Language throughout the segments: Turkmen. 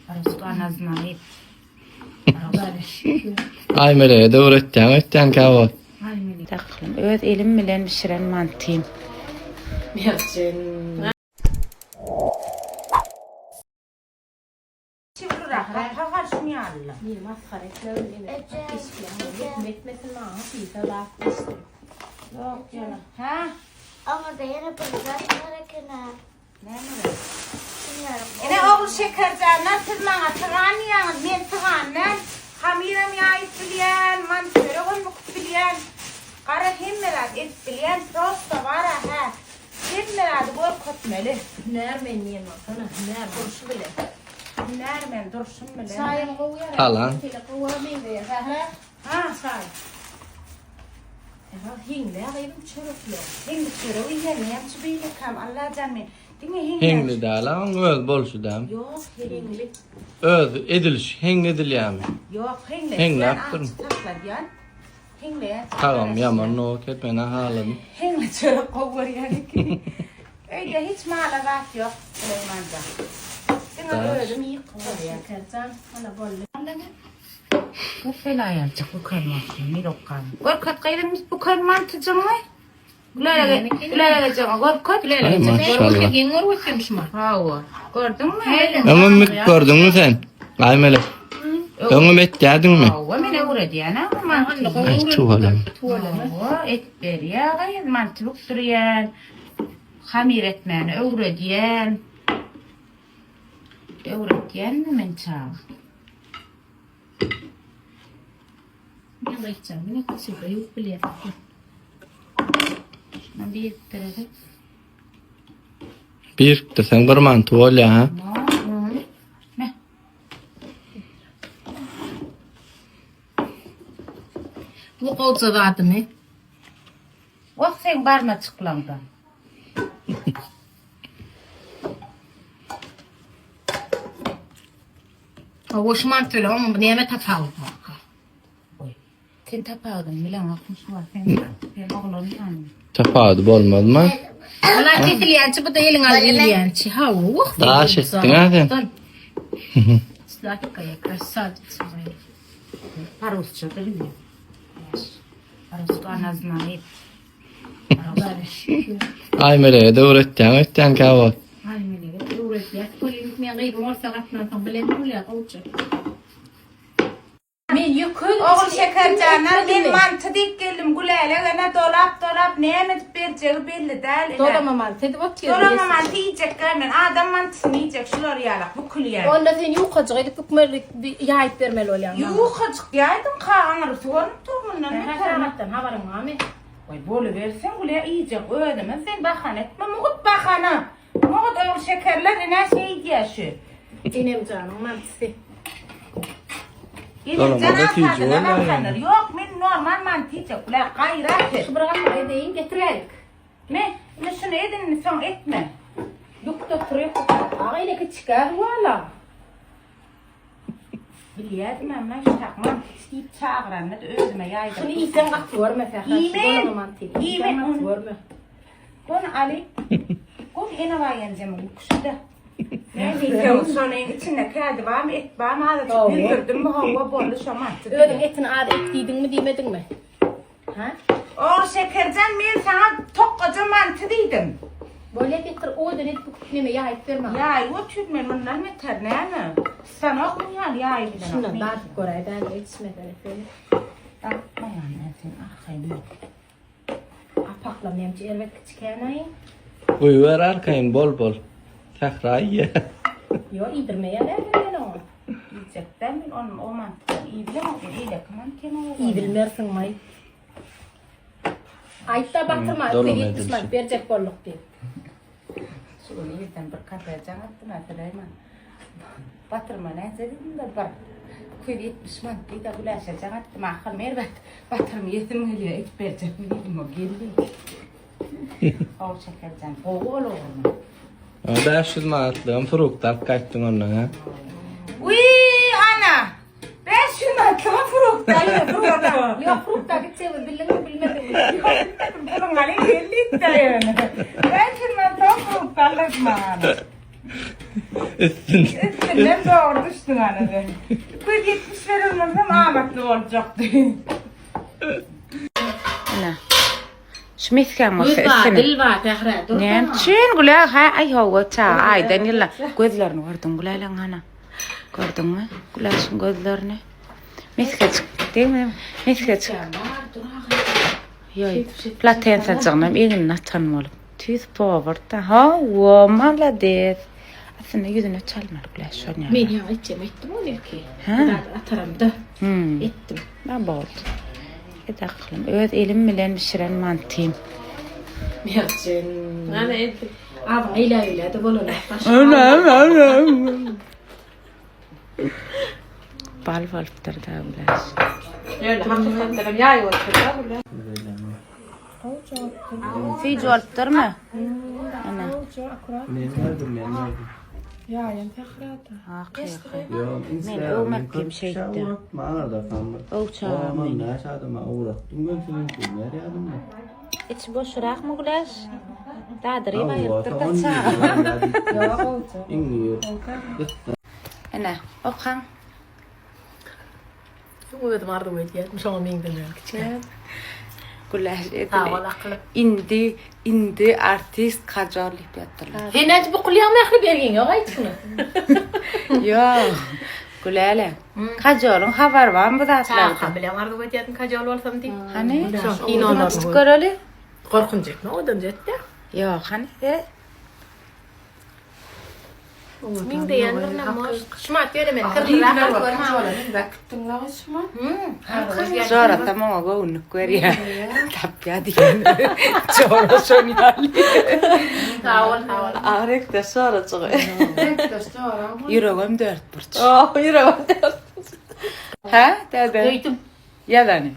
Ruslan znaýyp. Aýmelege-de öwretýäň öýtýän käwagt. Saklym öz elim bilen bişiren mantym. Aňyrda ýene bir zat bar eken-ä. Ine ogul şekerjanlar siz maňa sygan diýýäňiz men sygan däl hamyram ýaýyp bilýän manty çöregem büküp bilýän gara hemme zat edip bilýän prosta bara hä hemme zady görkezmeli. Hünärmen diýen bolsana hünär durşy bilen. Hünärmen durşum bilen. Çaýyň gowy ýaraýar. Talant. Gowa meňzeýär Sähra. Ha çaý. Sähra heňlä gyzym çörekler. Heňli çörek iýýän näme üçin beýlekäm Allajan men diňe heňli. Heňli däl-a oň özi bolşy dämi? Ýok heňli. Özi edilişi heň edilýämi? Ýok heňli. Heňläpdir. Sakladýan. Heňleýän. Tagam ýaman noket menä haladym. Heňli çörek gowy görýän ekeni. Öýde hiç mala zat ýok Süleýmanjan. Diňe özüm iýip bolýar. Şekerjan ana boldy. Bu belaýaljak büken mantyny Mirokgam. Görket gyzym büken mantyjyňy. Gülälege Gülälejegňe görket. Ay maşallah. Geň görüp şuma. Hawa. Gördüňmi? Öňem mük gördüňmi sen? Aýmelek. Öňem etýärdiňmi? Hawa men öwredýän-ä bu mantyny. Ay tüweleme. Hawa et berýär gyz manty bükdürýän. Hamyr etmäni öwredýän. Öwretýänmi men çaga? Men gaýtjam. Men köçede ýuwup bilýän. Şuna birikdirelim. Birikdirseň bir manty bolýar ha. Ne? Bu gowja zadymy? Wah seň barmaçyklaňdan. Hawa şu manty bilen onuň näme tapawudy barka? Oý. Sen tapawudyny bileňokmy şu wagt sen sen oglan ýaly. Tapawudy bolmazmy? Ola kesilýänçi bu da eliň alyp iýilýänçi. Hawa. Wah. Daş etdiň ha sen. Sladkaya krasavitsa. Parusça da bilýär. Parusça ona znaýyp. Aýmelege-de öwretýäň öýtýän käwagt. Aýmelege öwretýär. Polimik men gyzym bolsa gatnansoň bilen bolýar gowja. Men ýükün Ogul Şekerjanlar men manty diýip geldim Gülälek ene dolap dolap näme edip berjegi belli däl ine. Dolama manty edip otyr. Dolama manty iýjekgä men adam mantysyny iýjek şular ýalak bükülýän. Onda sen ýukajyk edip bükmeli ýaýyp bermeli bolýaň. Ýukajyk ýaýdym kagyňyr görnüp dur mundan beter. Sagatdan habaryň barmy? Goý bolubersin Gülä iýjek özümiz sen bahana etme mugut bahana. Mugut ogul şekerler ine şeýdýä şu. Enemjanyň mantysy. Enemjan Dolama-da süýji aňsadyna bolýar bakandyr. ýöne. Ýok men normal manty iýjek Gülä gaýrat et. Şu bir gapak edeýin getiräýik. Me ine şuny edin indi soň etme. Ýuk da oturyp. Aga ene kiçikä wala. Bilýärdim men şak manty iç diýip çagyranda özüme ýaýdym. Şuny iýseň gaty görme Sähra. Iýmen. Dolama mantyny. Iýseň Iýmen. gaty görme. Gön Ali. Gön ene baýanjamyň büküşi-de. Näme diýseň, şonuň içinde kädi barmy, et barmy, azajyk ýüzdürdimmi, hawa boldy şo manty. Özüň etini az et diýdiňmi, diýmediňmi? Ha? Ogul Şekerjan, men saňa tokgaja manty diýdim. Bolýa getir owadan edip büküp neme ýaýyp ber maňa. Ýaýyp otyr men mundan beter näme? Stanok ýaly ýaýyp bilenok. Şundan dadyp göräý bäri ýetişmeden efendim. Datmaýan men seni arkaýyn bol. Gapaklam näme üçin erbet kiçikänaý? Goýber arkaýyn bol bol. Sähra iýýä. Ýok iýdirmeýän näme men oňa. Iýjek däl men ony o mantydan iýibilemok men eýleki mantyny gowy. Iýibilmersiň maý. Aýtda batyrma 270 manat berjek bolduk diýip. Şu gün irden bir kafe jaň etdim Süleýman. Batyrma näçe diýdim-de bir 270 manat diýdi Güläşe jaň etdim ahyrym erbet batyrma ýesim gelýär edip berjekmi diýdim o geldi. Gowy Şekerjan gowy ol ogluň. 500 manatlygam frukta alyp gaýtdyň ondan ha. Wiý ana! 500 manatlyga frukta ýok frukta. Ýok frukta gitjegimizi bildiňmi bilmediňmi? Ýok bilmedim puluň alyň geldi ýöne. 500 manatlyga frukta aldyk maňa. Üstünden. Üstünden dogry düşdüň ana sen. 270 beren bolsam amatly boljakdy. Ine. Şu mesgen bolsa Göz bar, üstüne. dil bar, Sähra. Dur. Näme üçin Güle ha aý hawa çaga aýdan ýylla gözlerini gördüň Güläleň hana. Gördüňmi Güläşiň gözlerini? Mesgejik degme mesgejik. Ýoý, platensajygynam egnine atan bolup. Tüýs powurda. Hawa, malades. Aslynda ýüzüne çalmaly Güläş şol ýaly. Men ýaňy etjem etdim ony ilki. Ha. Ataramda Hmm. etdim. Ne boldy? Ed aklym. Öz elim bilen bişiren mantym. Merjen. Näme etdi? Azyň eýle eýle de bolanok. Bal bolupdyr da Güläş. Öyle hakykatdan ýaý bolupdyr da Güläş. Süýji bolupdyrmy? Ana. Men gördüm, men gördüm. Ýaýyn sährada. Hakyky. Ýok, Men öwmekkim şeýtdi. Maňa da kambar. Öwçagam Aman meni. näçe adama uğratdym ben senin kimler ýadymda. Içi boşurakmy Güläş? Dadyryp aýyrypdyr da on çaga. Iň ýer. Ene, okaň. Özüm arzuw edýärdim şoňa meňzemäge kiçikäm. Güläş edil. Sag bol akylyp. Indi, indi artist Kajol diýip ýatyrlar. Sen näçe bukulýaň mähri bergiň ýok aýt şuny. Ýok. Güläle. Kajolyň habary barmy bu zatlardan? Çaga bilen arzuw edýärdim Kajol bolsam diýip. Hany? Şo kinolarny Tutup göreli. Gorkunç etme odan jetdi. Ýok, hany? E? Min diýen bir näme Şumat ýöne men kyrdyrak Jorata maňa göwünlik berýär. Tapýa diýen. Jora şon ýaly. Sag bol, sag bol. Arekde şorajygy. Ýüregim dört burç. Oh, ýüregim dört. Hä, däde? Öýdüm. Ýazany.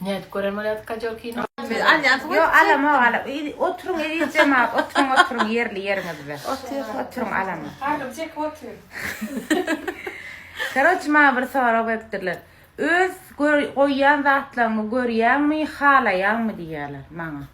Nädip gören bolýardyk Kajol kino. Ýok, alama, ala. Oturyň eziz jemagat, oturyň, oturyň ýerli ýeriňizde. Otur, oturyň alama. Pardon, çek otur. Karoç, maňa bir sorag beripdirler. Öz goýýan zatlaryňy görýäňmi, halaýaňmy diýýärler maňa.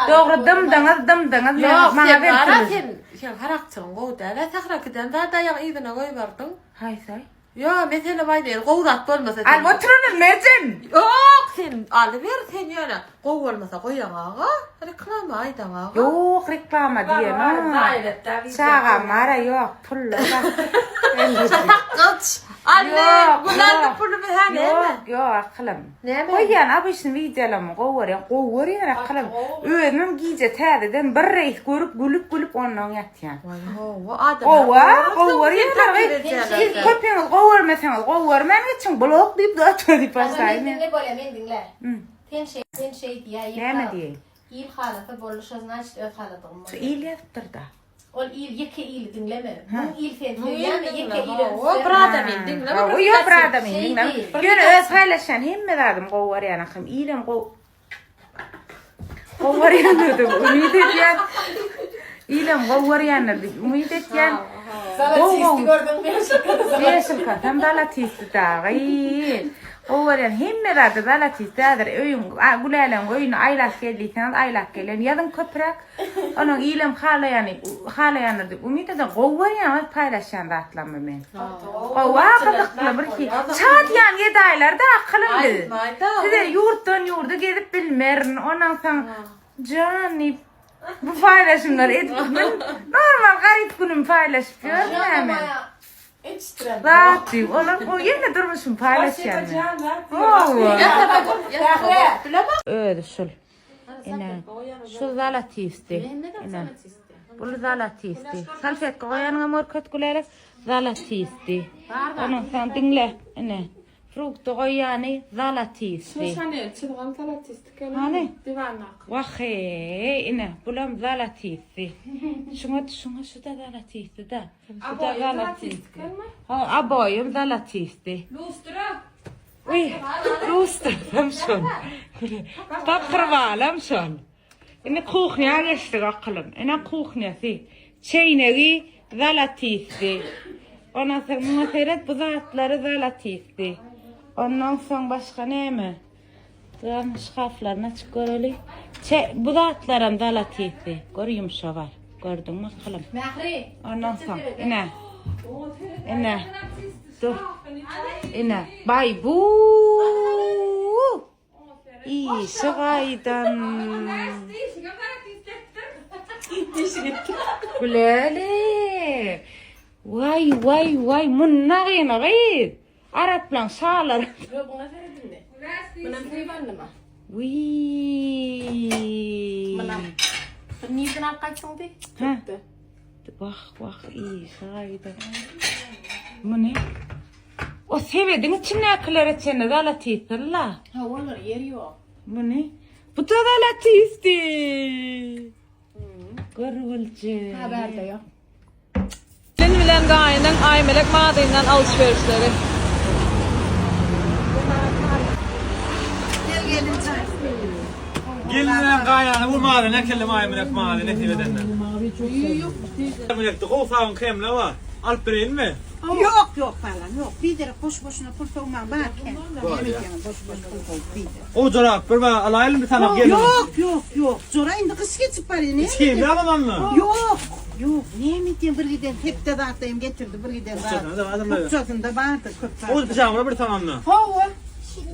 Dogry dymdyňyz, dymdyňyz, Ýok, maňa sen bara beripdirler. sen sen harakçyň gowy däl. Sähra giden zat aýak yzyna goýberdiň. Haýsy? Ýo, mesele baý däl, gowy zat bolmasa sen. Alyp oturanyň Merjen. Ýok, sen alyber sen ýöne gowy bolmasa goýaň aga. Reklama aýdaň aga. Ýok, reklama diýemok. Çagam bara ýok, pully bak. Sakgyç. Anne, Ýok, bulardy ýok. pulumy hä näme? Ýok, ýok akylym. Näme? Goýýan obyçny wideolarymy gowy görýän, gowy görýän akylym. Özümem gije täzeden bir reýs görüp gülüp-gülüp ondan ýatýan. Waý, hawa, adam. Gowy, gowy görýänler. Siz köpüňiz gowy görmeseňiz, gowy görmän geçiň, blok diýip zat diýip başlaýyn. Men diňle bolýa, men diňle. Sen şeý, sen şeý diýä. Näme diýeýin? Il halasa boldy, şo znaçit öz haladygym Şu bolýa. il ýazypdyr-da. Ol il ýeke ili diňleme. Müň il seni söýýärmi, ýeke ile üns O bir berme. adam indi diňleme. Hawa, ýok bir adam indi Şeý diňleme. diý. Ýöne öz paýlaşýan hemme zadymy gowy görýän akym. Ilem gowy gowy görýändir diýip umyt edýän. Ilem gowy görýändir diýip umyt etýän. Zalatisti gördüň beşilkasy. Beşilkasam zalatisti dagy. Gowy görýän hemme zady zalatisti häzir öýüň Güläleň öýüni aýlap gel diýseňiz aýlap gelýän. Ýazyň köpräk Onuň ilem halaýany halaýandyr diýip umyt edýän. Gowy görýän öz paýlaşýan zatlarymy men. Gowy gyzykly bir hi. Şadyýan gedaýlar-da akylym biz. Size ýurtdan ýurda gezip bilmerin. Ondan soň jan diýip bu paýlaşymlary edip men normal garyp günüm paýlaşyp ýörün näme. Zat diýip olar gowy ýene durmuşymy paýlaşýan men. Gowy. Özi şul. Ine, şu zalatisti. Ine. Bu zalatisti. Salfetka goýanyňam görket Gülälek. Zalatisti. Onuň soň diňle. Ine. Frukty goýýany zalatisti. Şu Chanel çyzgam zalatisti kelen. Hany? Diwandaky. Wah-eý, ine, bulam zalatisti. Şuňa şuňa şu da zalatisti da. Şu da zalatisti. Ha, aboýam zalatisti. Lustra. Uý, rusdam şol. Pakyrbalam şol. Indi kuhnýa geçdik akylym. Ine kuhnýasy. Çeýnegi zalatisti. Ondan soň muňa seret bu zatlary zalatisti. Ondan soň başga näme? Bularyn şkaflaryny açyp göreli. Çe bu zatlaram zalatisti. Gör ýumşa bar. Gördüňmi akylym? Mähri. Ondan soň ine. Ine. Dur. Ine. Bay bu. Işi gaýdan. Güleli. Waý waý waý munna gyna gyz. Araplaň şalary. Buňa seredin. Munam söýbandyma. Wiý. Munam. Bir nirden alyp gaýtdyň diý? Ha. Wah wah işi gaýdan. Muny O sebediň içindäkilere çenli zalatisdir-la. Ha, olar ýeri ýok. Muny Bu da zalatisti. Görgülje. Haberde ýok. Gelin bilen gaýynyň Aýmelek magazyndan alyşwerişleri. Gelin bilen gaýany bu magazyn äkeldim Aýmelek magazyn nesip edende. Aýmelekde gowy sabyn kremler bar. Alyp bereýinmi? Ýok ýok balam ýok biderek boş boşuna pul sowmaň bar kän näme edýäň boş boş pul sowup biderek. Gowy jorap bir bar alaýlymy sana gelin. Ýok ýok ýok jora indi gyş geçip barýar näme Hiç kim alamammy? Ýok ýok näme edýäň bir giden hepde zatlaýym getirdi bir giden zat. Bukjasynda bardyr. Bukjasynda bardyr köp zat. Gowy pijamalar bir tamamla. Hawa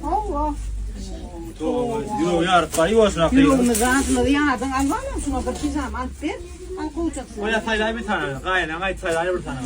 hawa. Ýüregi ýaryp bar ýuwaşrak. Ýüregimizi zatymyzy ýadyň al balam şuňa bir pijama alyp ber. Al gowjasyny. Oýa saýlaý bir tane. Gaýynaň aýt saýlaý bir tane.